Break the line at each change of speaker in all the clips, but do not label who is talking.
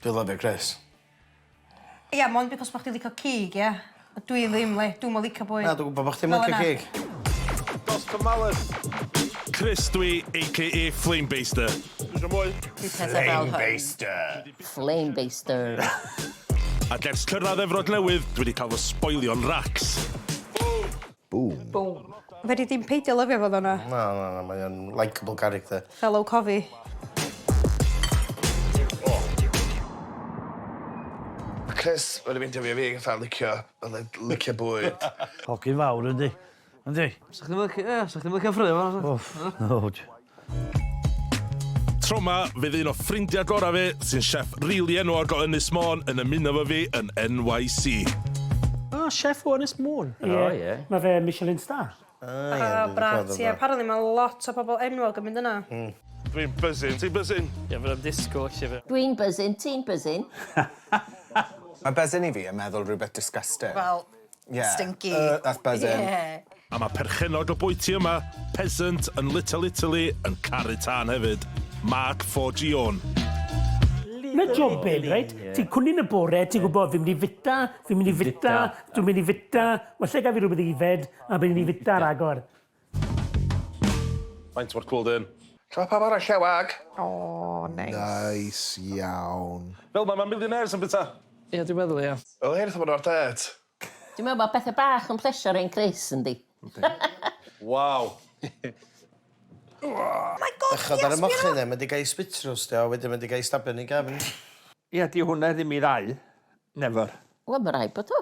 Dwi'n lyfio Chris.
Ia, mond because bo' chdi licio cig ia? A dwi ddim 'li. Dwi'm yn licio bwyd.
Na dwi gwbo bo' chdi 'm yn licio cig.
Dos Tamales.
Chris dwi, aka Flame Baster.
Dwi isio mwy.
Pethau fel hwn.
Baster.
Flame Baster.
Ac ers cyrraedd Efrog Newydd, dwi 'di cael fy sboilio'n racs.
Boom.
Boom. Fedri di'm peidio lyfio fo ddo na?
Na na na mae o'n likeable character.
Fellow cofi.
Ma' Chris wedi meindio fi a fi fatha licio fatha licio bwyd.
Hogyn fawr yndi? Yndi?
Sa chdi'm yn licio ie sa chdi'm licio ffrio fo na
sa? Wff. O.
Tro 'ma, fydd un o ffrindiau gorau fi, sy'n chef rili enwog o Ynys Môn, yn ymuno efo fi yn NYC.
Ah, chef o Ynys Môn.
Ie. O ie.
Ma' fe Michelin star.
Ah ie.
O brât ie. Apparently ma' lot o pobol enwog yn mynd yna.
Hmm.
Dwi'n buzzing. Ti'n buzzing?
Ie fedra i'm disgwl actually fi.
Dwi'n buzzing, ti'n buzzing.
Ma' buzzing i fi yn meddwl rhywbeth disgusting.
Fel
Ie.
stinky.
That's buzzing.
Ie.
A mae perchennog y bwyty yma, Peasant yn Little Italy, yn caru tân hefyd, Mark Forgione.
'Na jobyn reit? Ti'n cwni yn y bore, ti'n gwybod fi'n mynd i fita, fi'n mynd i fita, dwi'n mynd i fita, well gaf fi rhywbeth i ifed, a fi'n mynd i fita ragor.
Faint mor cŵl 'di hyn?
Lle ma' pawb arall lle wag?
O neis.
Neis iawn.
Fel 'ma ma' millionaires yn bita.
Ie dwi'n meddwl ie.
Wel hyn fatha bo' nhw ar dêt.
Dwi'n meddwl bod pethau bach yn plesio'r ein Chris yndi?
Waw.
Oh my God,
Bechod ar y
yes,
mochyn 'ne, mae 'di gael ei spit roastio a wedyn mae 'di gael ei stabio yn ei gefn.
Ie, 'di hwnna ddim i ddau. Never.
Wel, mae rhaid bod o.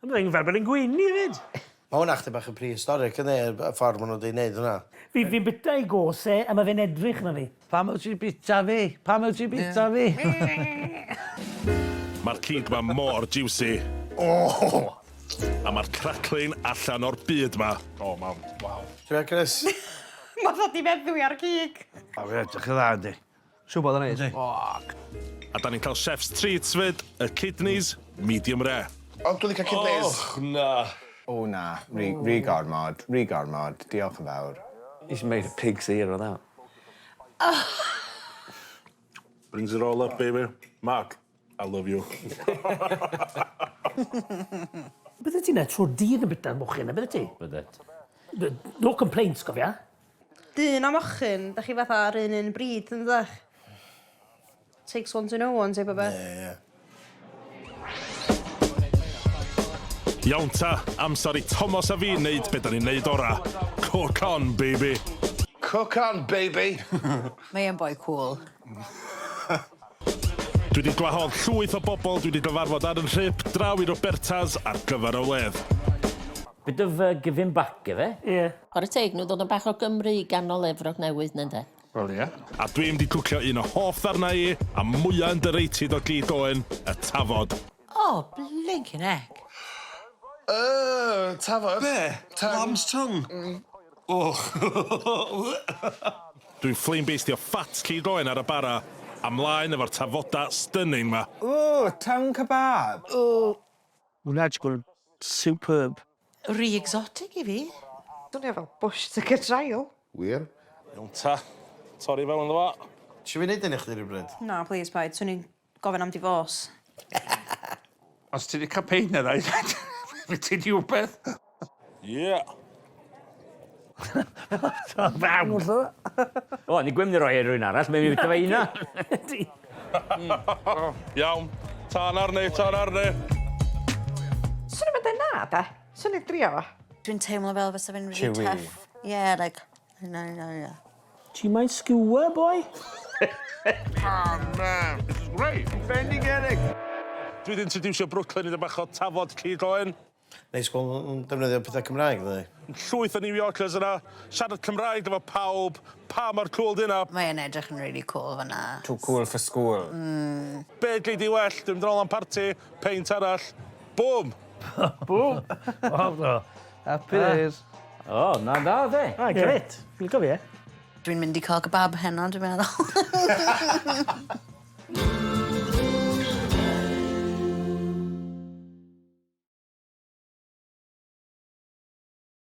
Mae'n thing fel bod e'n gwenu 'fyd.
Ma' hwnna chdig bach yn prehistoric yndi, y ffordd ma' nhw 'di neud hwnna.
Fi fi'n bita ei gos e a ma' fe'n edrych arno fi.
Pam wyt ti'n bita fi? Pam wyt ti'n bita fi?
Mae'r cig 'ma mor jiwsi.
O!
A mae'r crackling allan o'r byd 'ma. O mam, waw.
Ti'n Chris?
Ma' ddod i feddwi ar gig.
O mae edrych yn dda yndi?
Siŵr bod o'n neis.
Yndi.
O!
A 'dan ni'n cael chef's treats 'fyd, y kidneys, medium rare.
O dwi'n licio kidneys.
Och na.
O na, ry ry gormod, ry gormod, diolch yn fawr.
He's made a pig's ear o that.
Brings it all up baby. Mark, I love you.
Byddet ti'n trwy'r dydd yn bita'r mochyn 'na byddet ti?
Byddet.
No complaints cofia.
Dyn a mochyn, dach chi fatha ar un un bryd yn dydach? Takes one to know one type o beth.
Ie ie.
Iawn ta, amser i Tomos a fi neud be' 'dan ni'n neud ora. Cook on baby.
Cook on baby!
Mae e'n boi cŵl.
Dwi 'di gwahodd llwyth o bobl dwi 'di gyfarfod ar 'y nhrip draw i Roberta's ar gyfer y wledd.
Bit of uh, giving back efe?
Ie.
Chwarae teg, nhw ddod yn bach o Gymru i ganol Efrog Newydd 'na ynde?
Wel ie.
A dwi mynd i cwcio un o hoff ddarnau i, a mwya underrated o gig oen, y tafod.
O, blinkin heck.
Yy, tafod.
Be?
Tongue.
Lamb's tongue?
Mm.
Och.
Dwi'n flame bastio ffat cig oen ar y bara, a mlaen efo'r tafoda stunning 'ma.
Ww, tongue kebab.
O! Hwnna edrych yn superb.
Rhy exotic i fi.
Swnio fel bush tucker trial.
Wir?
Iawn ta. Torri fewn iddo fo.
Isio fi neud un i chdi rywbryd?
Na, plîs paid. Swn i'n gofyn am divorce.
Os ti 'di ca'l pain na ddau, fy ti 'di wbeth.
Ie.
O, ni gwyn mynd i roi e i rywun arall, mae'n mynd i fwyta fe una.
Iawn. Tân arni, tân arni.
Swn i'm yn deud na de. Swn i'n drio fo.
Dwi'n teimlo fel fysa fe'n really
Chewy.
tough. Yeah, like, na, na, na.
Ti moyn skewer, boi?
Oh man, this is great.
Bendigedig.
Dwi 'di introducio Brooklyn i dipyn bach o tafod cig oen.
Neis gweld nhw'n defnyddio pethau Cymraeg, ddydi?
Llwyth o New Yorkers yna, siarad Cymraeg efo pawb, pa mor cŵl 'di hynna?
Mae e'n edrych yn really cool fan'na.
Too cool for school.
Be gei di well, dwi'n mynd yn ôl am parti, peint arall, boom!
Boom!
Waw do.
Happy days.
O, na da, de.
Ah, grêt. Fi'n licio fi, e.
Dwi'n mynd i cael kebab heno, dwi'n meddwl.